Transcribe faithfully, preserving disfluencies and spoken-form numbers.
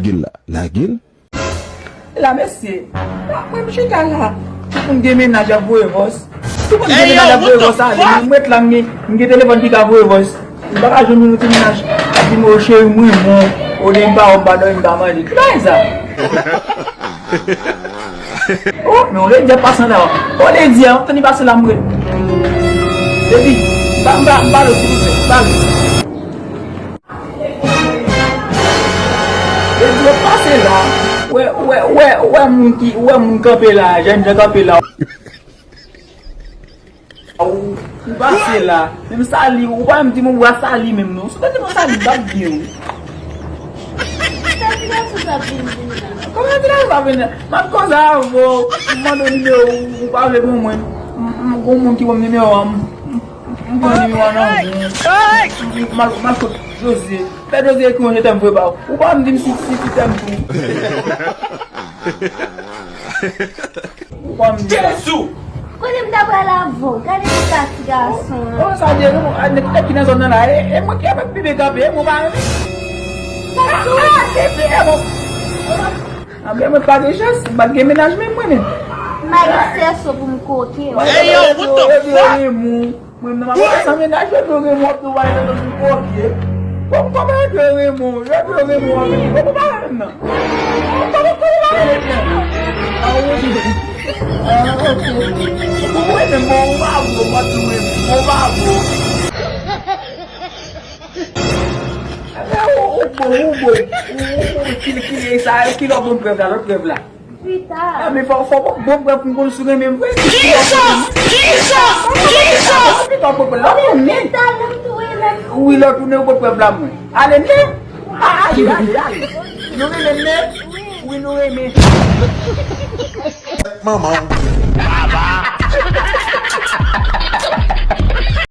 Lage l la. Lage l. La, mesye. Mwen, mwen, m chita la. Tout moun gen mennaj ap voye vòs. Tout moun gen mennaj ap voye vòs ale. Mwen, mwen, m ret la, m gen, m gen telefòn ki ka voye vòs. M pa ka jwenn yon ti mennaj ap di m, "O cheri, m renmen w." Ou di m pa wè w, m pa dòmi, m pa manje. Ki bagay sa? Oh, men yon ledi ap pase anndan. Yon ledi a, m ap tann li pase la, m ret. Epi, m pa, m pa, m pa lòt, silvouplè, m pa lòt. Ledi ap pase la, wè, wè, wè, wè moun ki, wè moun kanpe la, jènjan kanpe la. Ou, ou pase la, menm sali, ou pa menm di m ou pa sali menm non. Si w te di m sali, m t ap byen wi. Sa ti gason sa vin vin la. Kòman ti gason sa vin la? M ap koze avè w, m mande w nimewo w, ou pa vle ban mwen. M, m, gon moun ki ban m nimewo a, m, m, m pran nimewo a nan men w. M, m, m al, m al kot José. Fè José ekri yon je t'aime vre ba ou. Ou pa menm di m si, si, si t'aime tou. Ou pa menm di sa. Jezi! Kote m ta pral avè w? Gade eta ti gason an. Oh, sa vle di, non, a, nèg, nèg ki nan zòn nan la, e, e mwen ki ap bebe kanpe, e mwen pa renmen. Sa sou? Ah, bebe, e mwen. Ah, ben, mwen pa gen chans, m pa t gen mennaj menm mwen menm. M a gen sèso pou m koke w. Hey, yo, what the fuck? Mwen nan mwen pa san mennaj, yo dwe renmen w tou, pa nan tout koke. Bon, kòman yo dwe renmen w? Yo dwe renmen w anpil. Bon, bon, pa renmen m nan. Kòman, kòman pa renmen m nan? Ah, wi. Ah, ok. Bon, mwen menm, bon, ou pa bon, mwen tou renmen. Bon, ou pa bon. Eh, ou, ou bon, ou bon. Ou, ou, ou, ki, ki, sa, ki lè w bon prèv la, lòt prèv la? Pita. Ah, men fò, fò bon, bon prèv pou m konn si w renmen m vre. Kisa? Kisa? Kisa? Pita, bon prèv la, ou renmen. Pita, nou tou renmen m. Wi, lè w tounen, ou bon prèv la, mwen. Ale, men. Ah, ale, ale, ale. Nou renmen, men. Wi, nou renmen. Manman w.